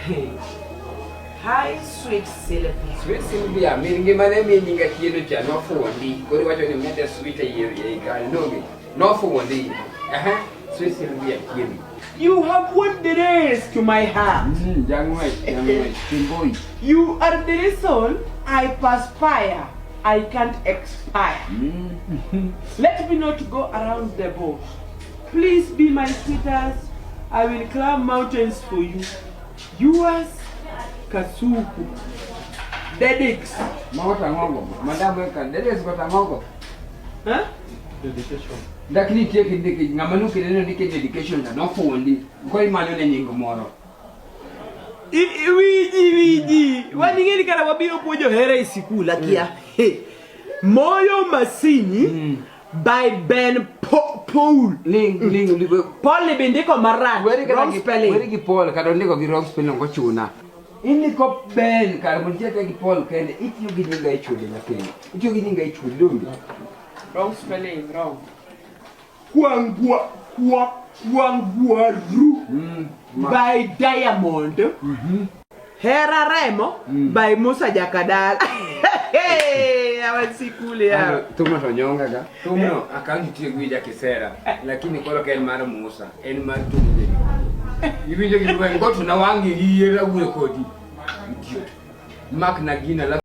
Hi sweet Sylvia. Sweet Sylvia, min ngimane mi nyinga chieno cha nofuondi. Koro iwacho ni mede sweet e yier ei kanyo donge? Nofuondi. Aha, Sweet Sylvia chieno. You have won the race to my heart. Jang'wech, jang'wech, kimboi. You are the reason I perspire. I can't expire. Let me not go around the bush. Please be my sweetheart. I will climb mountains for you. Yours, Kasuku. Dedix. Mago tang'ogo, madam eka, Dedix go tang'ogo. Huh? Dak nitie kindiki, ng'ama nokele no ndike dedication to nofuondi. Koro imanyo ne nying moro. Wiji, wiji. Wan ing'e ni kara wabiro puonjo hera e sikul akia. Hey. Moyo Masini by Ben Paul. Ling, ling, ling. Paul ni bindiko marach. Weri kata Wrong gi spelling. Weri gi Paul kata ondiko gi wrong spelling ok ochuna. Indiko Ben kar mondo itiyo gi Paul kende, itiyo gi nyinga e chode nyathini. Itiyo gi nyinga e chode donge? Wrong spelling, wrong. Kwangwa, kwa, Kwangwaru by Diamond. Hera Remo by Musa Jakadala. Hey, awan sikule ya. Thumno to nyonga ga. Thumno akaw ni tiyo gi wija kisera, lakini koro ok en mar Musa, en mar Tumbe. Iwinjo gi lweny, goto na wang'i gi yier awuoyo kodi. Idiot. Mak na gina la.